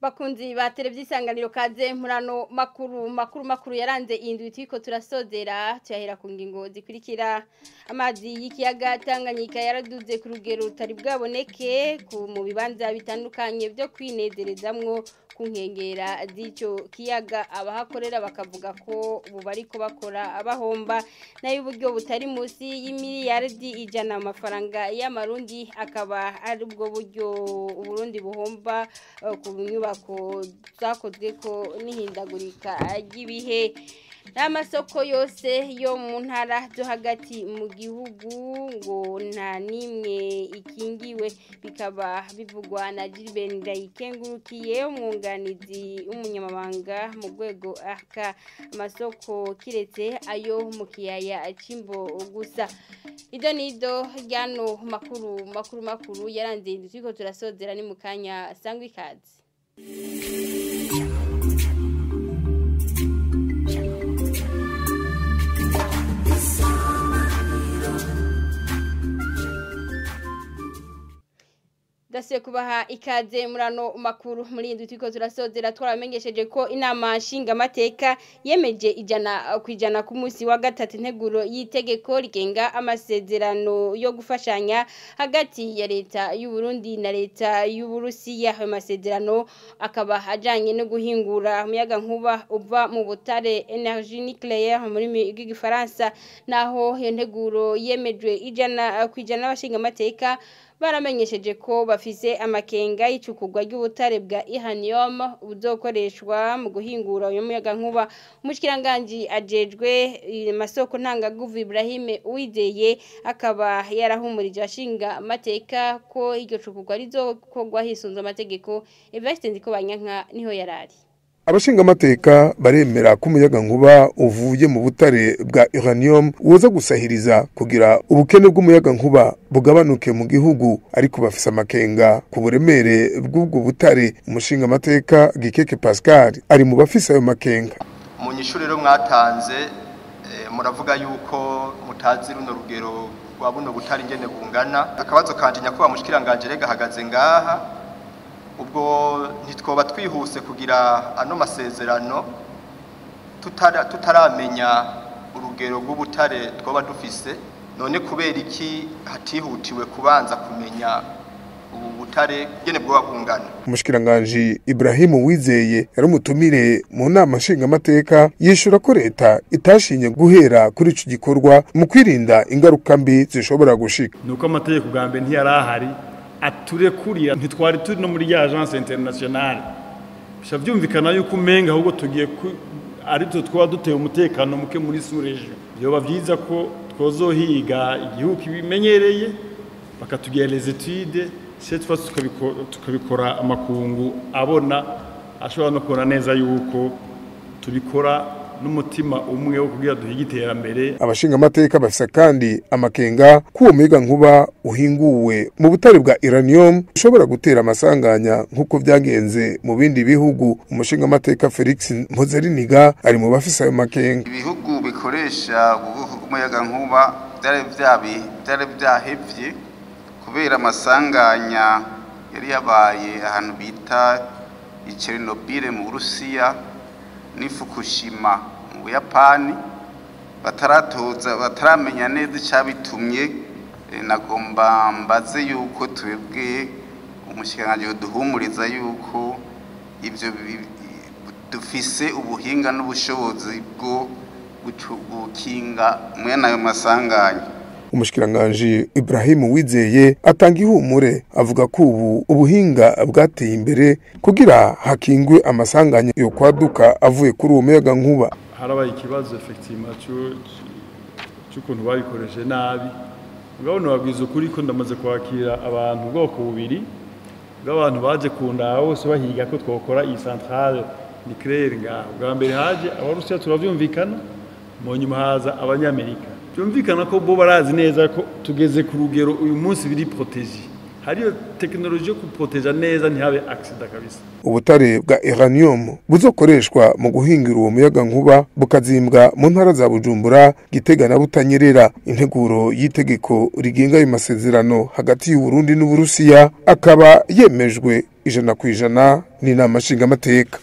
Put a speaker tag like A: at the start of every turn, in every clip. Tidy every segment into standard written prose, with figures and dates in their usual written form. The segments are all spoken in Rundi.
A: Bakunzi ba televiziyo Isanganiro, kaze murano makuru makuru makuru yaranze indwi turiko turasozera. Tuyahera ku ngingo zikurikira: amazi y'ikiyaga Tanganyika yaraduze ku rugero rutari bwaboneke ku mu bibanza bitandukanye byo kwinezerezamwo ku nkengera z'ico kiyaga. Abahakorera bakavuga ko ubu bariko bakora abahomba. Nayo uburyo butari munsi y'imiliyaridi 100 amafaranga y'amarundi akaba ari ubwo buryo Uburundi buhomba ku nyubako zakozwe ko n'ihindagurika ry'ibihe. N'amasoko yose yo mu ntara zo hagati mu gihugu ngo nta n'imwe ikingiwe, bikaba bivugwa na Gilbert Ndayikengurukiye, umwunganizi w'umunyamabanga mu rwego aka amasoko, kiretse ayo mu kiyaya c'Imbo gusa. Ido nido ryano makuru makuru makuru yaranze indwi turiko turasozera ni mu kanya. Sangwa ikaze. Dasiye kubaha ikaze murano makuru. Muri indwi turiko turasozera twaramenyesheje ko inama nshingamateka yemeje 100% ku munsi wa gatatu integuro y'itegeko rigenga amasezerano yo gufashanya hagati ya leta y'u Burundi na leta y'u Burusiya. Ayo masezerano akaba ajanye no guhingura umuyaga nkuba uva mu butare, énergie nucléaire mu rurimi rw'igifaransa. Naho iyo nteguro yemejwe 100%, abashingamateka baramenyesheje ko bafise amakenga y'icukurwa ry'ubutare bwa uranium buzokoreshwa mu guhingura uyu muyaga nkuba. Umushikiranganji ajejwe amasoko ntangaguvu, Ibrahim Uwizeye, akaba yarahumurije abashinga amateka ko iryo cukurwa rizokorwa hisunzwe amategeko. Evariste Nzikobanyanka niho yarari.
B: Abashingamateka baremera ko umuyaga nkuba uvuye mu butare bwa uranium woza gusahiriza kugira ubukene bw'umuyaga nkuba bugabanuke mu gihugu, ariko bafise amakenga ku buremere bw'ubwo butare. Umushingamateka Gikeke Pascal ari mu bafise ayo makenga.
C: Mu nyishu rero mwatanze, muravuga yuko mutazi runo rugero rwa buno butare ingene bungana. Akabazo kanje, nyakubahwa mushikiranganje, rega hagaze ngaha, ubwo ntitwoba twihuse kugira ano masezerano tutaramenya urugero rw'ubutare twoba dufise? None kubera iki hatihutiwe kubanza kumenya ubu butare ingene bwoba bungana?
B: Umushikiranganji Ibrahim Uwizeye yari umutumire mu nama nshingamateka, yishura ko leta itashinye guhera kuri ico gikorwa mu kwirinda ingaruka mbi zishobora gushika.
D: Nuko amategeko bwa mbere ntiyari ahari aturekuriye, ntitwari turi no muri ya agence internationale. Bisha vyumvikana yuko umenga ahubwo tugiye ari twe twaba duteye umutekano muke muri sous-région. Vyoba vyiza ko twozohiga igihugu kibimenyereye, bakatugira les études, cette fois tukabikora amakungu abona, ashobora no kubona neza yuko tubikora n'umutima umwe wo kugira duhige iterambere.
B: Abashingamateka bafise kandi amakenga ko uwo muyaga nkuba uhinguwe mu butare bwa uranium ushobora gutera amasanganya nk'uko vyagenze mu bindi bihugu. Umushingamateka Felix Mpozeriniga ari mu bafise ayo makenga.
E: Ibihugu bikoresha ubwoko bw'umuyaga nkuba byari byahevye kubera amasanganya yari yabaye ahantu bita i Chernobyl mu Burusiya n'i Fukushima mu Buyapani, bataratoza, bataramenya neza icabitumye. Nagomba mbaze yuko twebwe umushikiranganji yoduhumuriza yuko ivyo dufise ubuhinga n'ubushobozi bwo gukinga mwene ayo masanganya.
B: Umushikiranganji Ibrahim Uwizeye atanga ihumure, avuga ko ubu ubuhinga bwateye imbere kugira hakingwe amasanganya yo kwaduka avuye kuri uwo muyaga nkuba.
D: Harabaye ikibazo effectivement cy'ukuntu babikoreshe nabi. Mugabo nababwiza ukuri ko ndamaze kwakira abantu ubwoko bubiri bw'abantu baje kundaba, bose bahiga ko twokora iyi centrale nucléaire ngaho. Bwa mbere haje Abarusiya, turavyumvikana, mu nyuma haza Abanyamerika. Byumvikana ko bo barazi neza ko tugeze ku rugero uyu munsi biri protégé. Hariho Hariyo tekinoloji yo kuproteja neza ntihabe accident kabisa.
B: Ubutare bwa uranium buzokoreshwa mu guhingira uwo muyaga nkuba bukazimbwa mu ntara za Bujumbura, Gitega na Butanyerera. Integuro y'itegeko rigenga ayo masezerano hagati y'u Burundi n'Uburusiya akaba yemejwe 100% n'inama nshingamateka.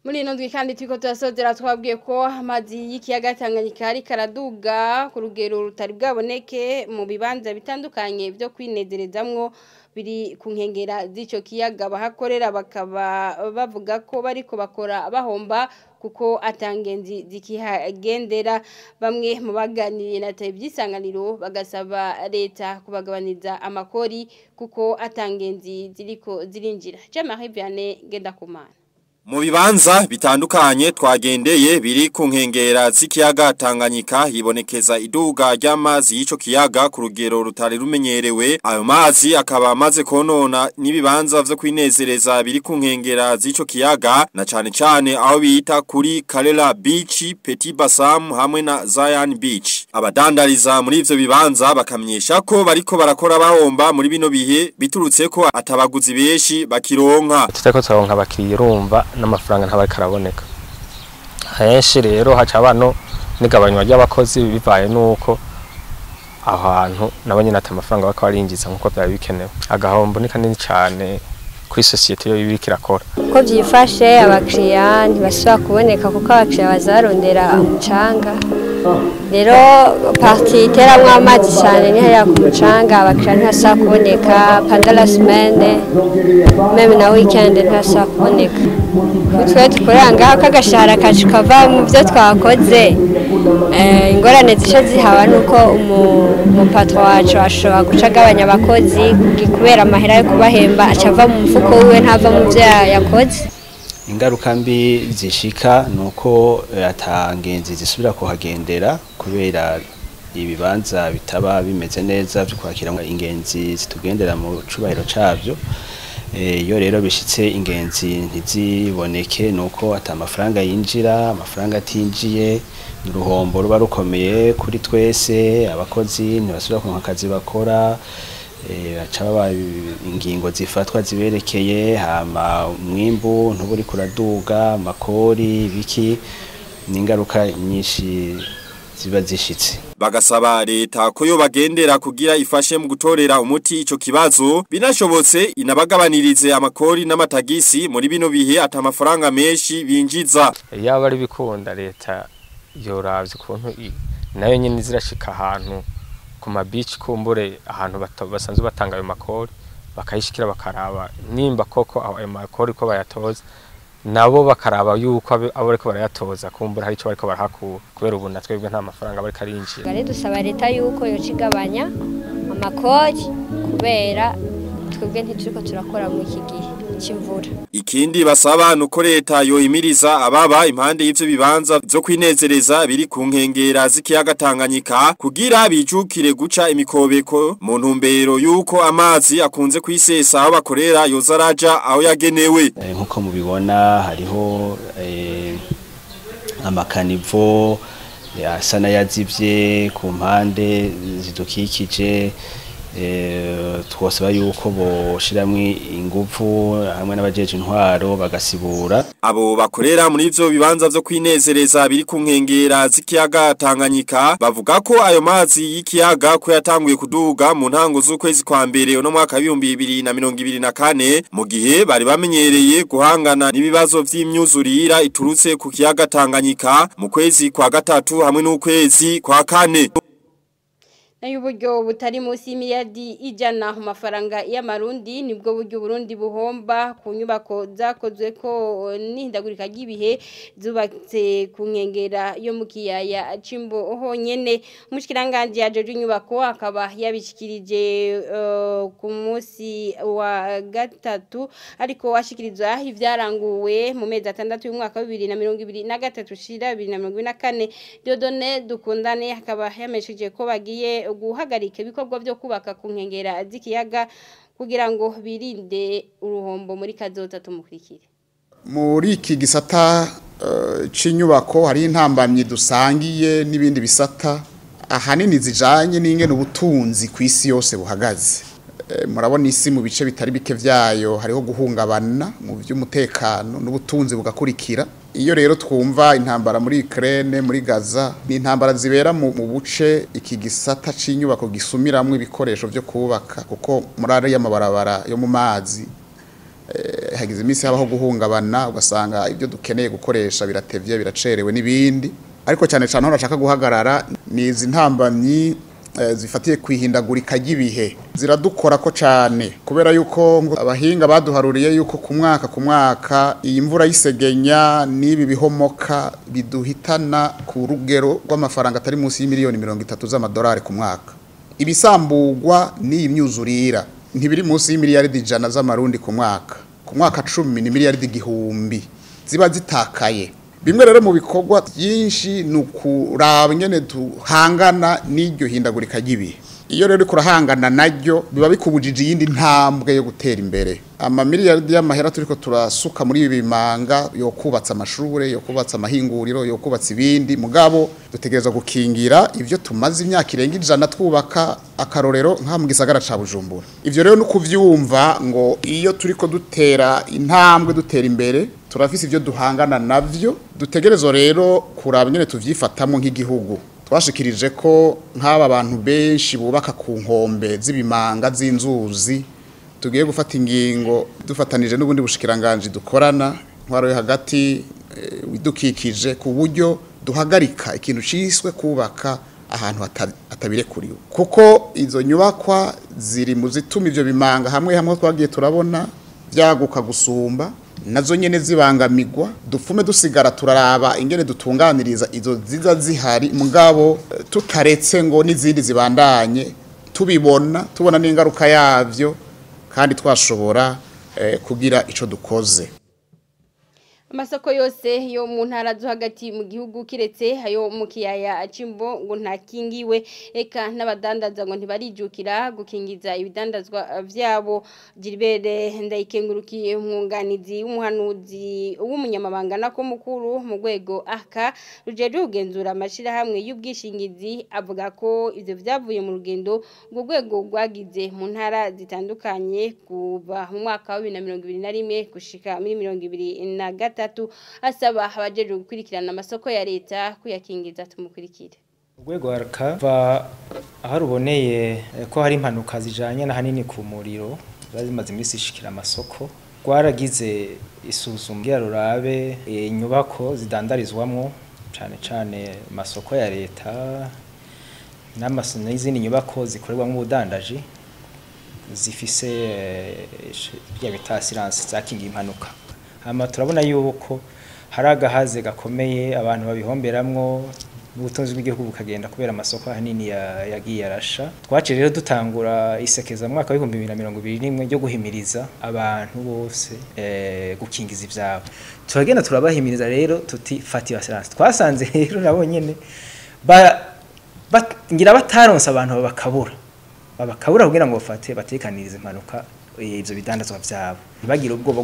A: Muri ino ndwi kandi turiko turasozera twabwiye ko amazi y'ikiyaga Tanganyika ari karaduga ku rugero rutari bwaboneke mu bibanza bitandukanye byo kwinezerezamwo biri ku nkengera z'ico kiyaga. Bahakorera bakaba bavuga ko bariko bakora bahomba kuko atangenzi zikihagendera. Bamwe mu baganiriye na Televiziyo bagasaba leta kubagabaniza amakori kuko atangenzi ziriko zirinjira. Jean-Marie Vianney Ngendakumana.
F: Mu bibanza bitandukanye twagendeye biri ku nkengera z'ikiyaga Tanganyika hibonekeza iduga ry'amazi y'ico kiyaga ku rugero rutari rumenyerewe. Ayo mazi akaba amaze konona n'ibibanza vyo kwinezereza biri ku nkengera z'ico kiyaga, na cane cane aho bita kuri Karela Beach, Petit Bassam hamwe na Zion Beach. Abadandariza muri ivyo bibanza bakamenyesha ko bariko barakora bahomba muri bino bihe biturutse ko atabaguzi benshi bakironka.
G: Tutariko turonka abakiriya, urumva n'amafaranga ntabari karaboneka. Henshi rero haca abano n'igabanywa ry'abakozi bivaye nuko ahantu nabo nyine ata amafaranga bakaba barinjiza nkuko byari bikenewe. Agahombo ni kanini cyane kuri societe yo ibiri kirakora.
H: Ko byifashe abakiriya ntibashobora kuboneka kuko abakiriya bazarondera umucanga. Rero parti iteramwo amazi cyane ni hariya ku mucanga, abakiriya ntibashobora kuboneka pendant la semaine, même na weekend ntibashobora kuboneka. Twe dukorera ngaho ko agashahara kacu kava mu byo twakoze. Ingorane zica zihaba nuko umupatro wacu ashobora guca agabanya abakozi kubera amahera yo kubahemba aca ava mu mufuko wiwe ntava mu byo yakoze.
I: Ingaruka mbi zishika nuko atangenzi zisubira kuhagendera kubera ibibanza bitaba bimeze neza byo kwakira ingenzi zitugendera mu cubahiro cavyo. Iyo rero bishitse ingenzi ntiziboneke nuko ata amafaranga yinjira, amafaranga atinjiye uruhombo ruba rukomeye kuri twese. Abakozi ntibasubira kuronka akazi bakora, baca baba ingingo zifatwa ziberekeye, hama umwimbu ntuburi kuraduga, amakori biki, n'ingaruka nyinshi ziba zishitse.
F: Bagasaba leta ko yo bagendera kugira ifashe mu gutorera umuti ico kibazo, binashobotse inabagabanirize amakori n'amatagisi muri bino bihe ata amafaranga menshi binjiza.
G: Yaba ari bikunda leta yoravye ukuntu nayo nyene zirashika ahantu ku ma beach, kumbure ahantu basanzwe batanga ayo makori, bakayishikira bakaraba nimba koko ayo makori ko bayatoza, nabo bakaraba yuko abo bariko barayatoza kumbura hari ico bariko barahakura, kubera ubu natwebwe nta mafaranga bariko arinjira.
H: Gare dusaba leta yuko yocigabanya amakori kubera twebwe ntituriko turakora mu iki gihe c'imvura.
F: Ikindi basaba nuko leta yohimiriza ababa impande y'ivyo bibanza vyo kwinezereza biri ku nkengera z'ikiyaga Tanganyika kugira bijukire guca imikobeko mu ntumbero yuko amazi akunze kwisesa aho bakorera yozaraja aho yagenewe.
I: Nkuko mubibona hariho amakanivo asa n'ayazivye ku mpande zidukikije. Twosaba yuko boshiramwe ingufu hamwe n'abajeje intwaro bagasibura.
F: Abo bakorera muri ivyo bibanza vyo kwinezereza biri ku nkengera z'ikiyaga Tanganyika bavuga ko ayo mazi y'ikiyaga ko yatanguye kuduga mu ntango z'ukwezi kwa mbere no mwaka 2024, mu gihe bari bamenyereye guhangana n'ibibazo vy'imyuzurira iturutse ku kiyaga Tanganyika mu kwezi kwa gatatu hamwe n'ukwezi kwa kane.
A: Nayo uburyo butari munsi y'imiliyardi 100 mu mafaranga y'amarundi nibwo buryo Burundi buhomba ku nyubako zakozwe ko n'ihindagurika ry'ibihe zubatse ku nkengera yo mu kiyaya Cimbo honyene. Umushikiranganje yajeje inyubako akaba yabishikirije ku munsi wa gatatu, ariko ashikirizwa ivyaranguwe mu mezi 6 y'umwaka wa 2023 shira 2024. Dieudonné Dukundane akaba yamesheje ko bagiye guhagarika ibikorwa byo kubaka ku nkengera z'ikiyaga kugira ngo birinde uruhombo muri kazoza. Tumukurikire.
J: Muri iki gisata c'inyubako hari intambamyi dusangiye n'ibindi bisata ahanini zijanye n'ingene ubutunzi ku isi yose buhagaze. Murabona isi mu bice bitari bike vyayo hariho guhungabana mu by'umutekano n'ubutunzi bugakurikira. Iyo rero twumva intambara muri Ukraine, muri Gaza, ni intambara zibera mu buce iki gisata c'inyubako gisumiramwe ibikoresho byo kubaka, kuko muri ari y'amabarabara yo mu mazi hagize iminsi habaho guhungabana, ugasanga ibyo dukeneye gukoresha biratevye, biracerewe n'ibindi. Ariko cyane cyane aho nashaka guhagarara ni izi ntambamyi zifatiye kwihindagurika ry'ibihe, ziradukora ko cyane, kubera yuko abahinga baduharuriye yuko ku mwaka iyi mvura y'isegenya n'ibi bihomoka biduhitana ku rugero rw'amafaranga atari munsi y'imiliyoni 30 z'amadolari ku mwaka. Ibisambugwa n'iyi myuzurira ntibiri munsi y'imiliyaridi 100 z'amarundi ku mwaka. Ku mwaka 10 ni miliyaridi 1000 ziba zitakaye. Bimwe rero mu bikorwa byinshi nukuraba ingene duhangana n'iryo hindagurika ry'ibihe. Iyo rero kurahangana naryo biba bikubujije iyindi ntambwe yo gutera imbere. Amamiliyaridi y'amahera turiko turasuka muri ibi bimanga yo kubatsa amashure, yo kubatsa amahinguriro, yo kubatsa ibindi, mugabo dutegereza gukingira ivyo tumaze imyaka irenga 100 twubaka, akarorero nka mu gisagara ca Bujumbura. Ivyo rero nukuvyumva ngo iyo turiko dutera intambwe dutera imbere turafise ivyo duhangana navyo, dutegerezwa rero kuraba ingene tuvyifatamwo nk'igihugu. Twashikirije ko nk'aba bantu benshi bubaka ku nkombe z'ibimanga z'inzuzi tugiye gufata ingingo dufatanije n'ubundi bushikiranganje dukorana, intwaro yo hagati, idukikije, ku buryo duhagarika ikintu ciswe kubaka ahantu atabirekuriwe, kuko izo nyubakwa ziri mu zituma ivyo bimanga hamwe hamwe twagiye turabona vyaguka gusumba, nazo nyene zibangamigwa. Dupfume dusigara turaraba ingene dutunganiriza izo ziza zihari, mugabo tutaretse ngo n'izindi zibandanye tubibona, tubona n'ingaruka yavyo, kandi twashobora kugira ico dukoze.
A: Amasoko yose yo mu ntara zo hagati mu gihugu kiretse ayo mu kiyaya Cimbo ngo ntakingiwe, eka n'abadandaza ngo ntibarijukira gukingiza ibidandazwa vyabo. Gilbert Ndayikengurukiye, umwunganizi w'umuhanuzi w'umunyamabanga nako mukuru mu rwego aka rujeje kugenzura amashirahamwe y'ubwishingizi, avuga ko ivyo vyavuye mu rugendo ngo rwego rwagize mu ntara zitandukanye kuva mu mwaka wa 2021 gushika muri 2023. Asaba abajeje gukurikirana amasoko ya leta kuyakingiza. Tumukurikire.
K: Urwego rka va aho ruboneye ko hari impanuka zijanye na hanini ku muriro zimaze iminsi ishikira amasoko, rwaragize isuzuma rurabe inyubako zidandarizwamwo cane cane amasoko ya leta n'izindi nyubako zikorerwamwo ubudandaji zifise bya bita assurance zakingiye impanuka. Hama turabona yuko hari agahaze gakomeye abantu babihomberamwo, n'ubutunzi bw'igihugu bukagenda kubera amasoko ahanini yagiye arasha. Twaciye rero dutangura isekeza mu mwaka wa 2021 ryo guhimiriza abantu bose gukingiza ivyabo. Turagenda turabahimiriza rero tuti fata assurance. Twasanze rero nabo nyene ngira bataronse abantu babakabura kugira ngo bafate batekanirize impanuka ivyo bidandazwa vyabo, ntibagira ubwoba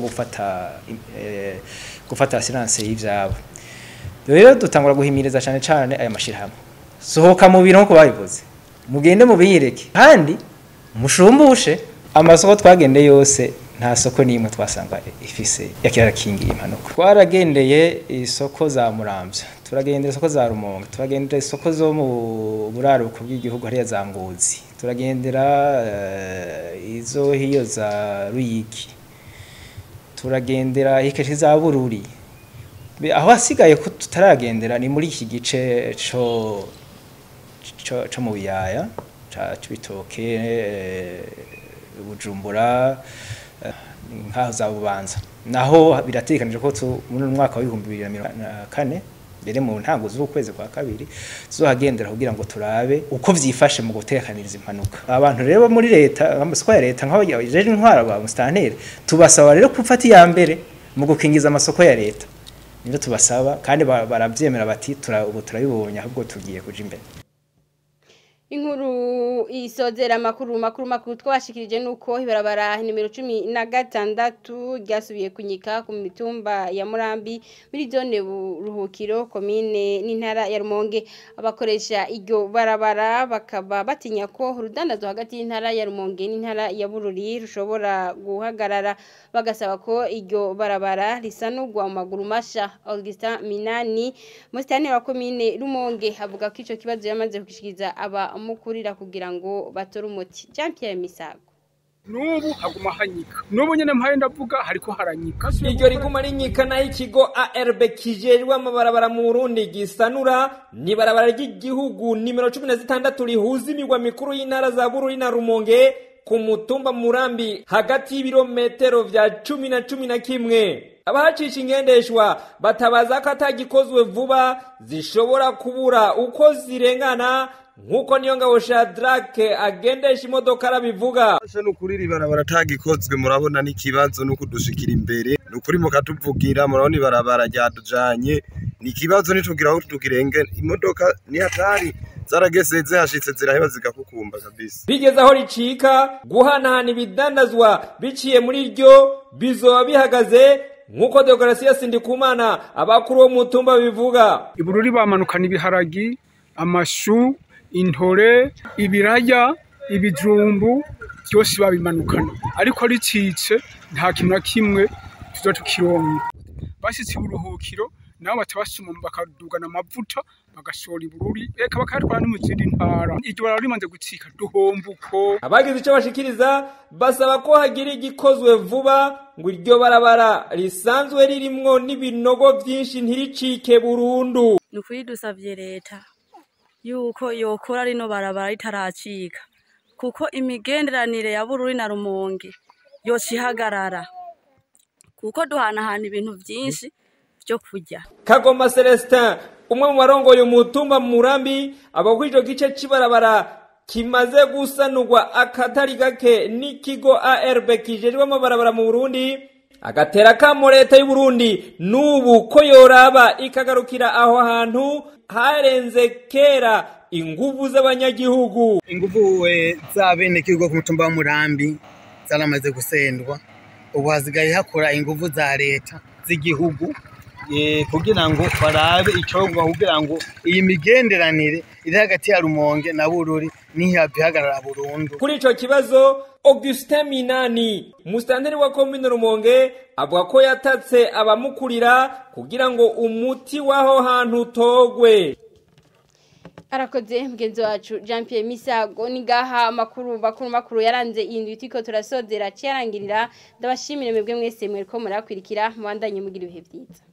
K: gufata assurance y'ivyabo. Rero dutangura guhimiriza cyane cyane aya mashirahamwe, sohoka mu biro nko babivuze, mugende mubiyereke kandi mushumbushe. Amasoko twagende yose nta soko n'imwe twasanga ifise yakirakingiye impanuka. Twaragendeye isoko za Muramvya, turagendera isoko za Rumonge, turagendera isoko zo mu buraruko bw'igihugu hariya za Ngozi, turagendera izo hiyo za Ruyigi, turagendera hikeshi za Bururi. Aho hasigaye ko tutaragendera ni muri iki gice co mu biyaya ca Cibitoke, Bujumbura, nkaho za Bubanza. Naho birategekanijwe ko muri mwaka wa 2024 mbere mu ntango z'ukwezi kwa kabiri tuzohagendera kugira ngo turabe uko vyifashe mu gutekaniriza impanuka. Abantu rero muri leta, amasoko ya leta nk'abajeje intwara ba mustanteri, tubasaba rero gufata iya mbere mu gukingiza amasoko ya leta. Nivyo tubasaba kandi baravyemera bati ubu turabibonye ahubwo tugiye kuja imbere.
A: Inkuru isozera makuru makuru makuru twashikirije nuko ibarabara nimero 16 ryasubiye kunyika ku mitumba ya Murambi muri zone Buruhukiro commune n'intara ya Rumonge. Abakoresha iryo barabara bakaba batinya ko urudandazo hagati y'intara ya Rumonge n'intara ya Bururi rushobora guhagarara, bagasaba ko iryo barabara risanurwa mu maguru masha. Augustin Minani musitani wa commune Rumonge avuga ko ico kibazo yamaze kugishikiriza aba mukurira kugira ngo batore umuti. Jean Pierre Misago.
L: Nubu haguma hanyika, nubu nyene mpaye ndavuga hariko haranyika.
M: Iryo riguma rinyika naho ikigo ARB kijejwe amabarabara mu Burundi gisanura ni barabara ry'igihugu nimero 16 rihuza imigwa mikuru y'intara za Bururi na Rumonge ku mutumba Murambi hagati y'ibirometero vya 10 na 11. Abahacisha ingendeshwa batabaza ko atagikozwe vuba zishobora kubura uko zirengana, nkuko niyo ngabo Shadrack agendesha imodoka arabivuga.
N: Nukuri ribarabara tagikozwe murabona n'ikibazo nuko dushikira imbere nukuri mukatuvugira, murabona ibarabara ryadujanye ni kibazo nitugira aho tukirenge imodoka ni hatari zarageseze hashitse ziraheba zigakukumba kabisa.
M: Bigeze aho ricika guhanahana ibidandazwa biciye muri ryo bizoba bihagaze, nkuko Deogratias Sindikumana abakuru bo mutumba bivuga.
L: Ibururi bamanukana ibiharagi, amashu, intore, ibiraya, ibijumbu byose babimanukana, ariko ricitse nta kintu na kimwe tuza tukironka. Bashitse uburuhukiro nabo batabasuma bakadugana amavuta bagashora Ibururi eka bakatwara no mu zindi ntara. Iryo barabara rimaze gucika duhomba uko.
M: Abagize ico bashikiriza basaba ko hagira igikozwe vuba ngo iryo barabara risanzwe ririmwo n'ibinogo vyinshi ntiricike burundu.
O: Ni ukuri dusavye leta yuko yokora rino barabara ritaracika, kuko imigenderanire ya Bururi na Rumonge yocihagarara, kuko duhanahana ibintu vyinshi byo kurya.
M: Kagoma Celestin umwe mu barongoye umutumba Murambi abo kuri ico gice c'ibarabara kimaze gusanurwa akatari gake n'ikigo ARB kijejwe amabarabara mu Burundi, agatera kamo leta y'u Burundi nubu ko yoraba ikagarukira aho hantu harenze kera inguvu z'abanyagihugu.
P: Inguvu z'abenegihugu ku mutumba wa Murambi zaramaze gusendwa, ubu hasigaye hakora inguvu za leta z'igihugu kugira ngo barabe icogwa, kugira ngo iyi migenderanire iri hagati ya Rumonge na Bururi ntihave ihagarara burundu.
M: Kuri ico kibazo Augustin Minani musitanteri wa komine Rumonge avuga ko yatatse abamukurira kugira ngo umuti w'aho hantu utogwe.
A: Arakoze mugenzi wacu Jean Pierre Misago. Ni ngaha makuru bakuru makuru yaranze iyi ndwi turiko turasozera cyarangirira. Ndabashimire mwebwe mwese mwereko murakwirikira, mubandanye mugira ibihe byiza.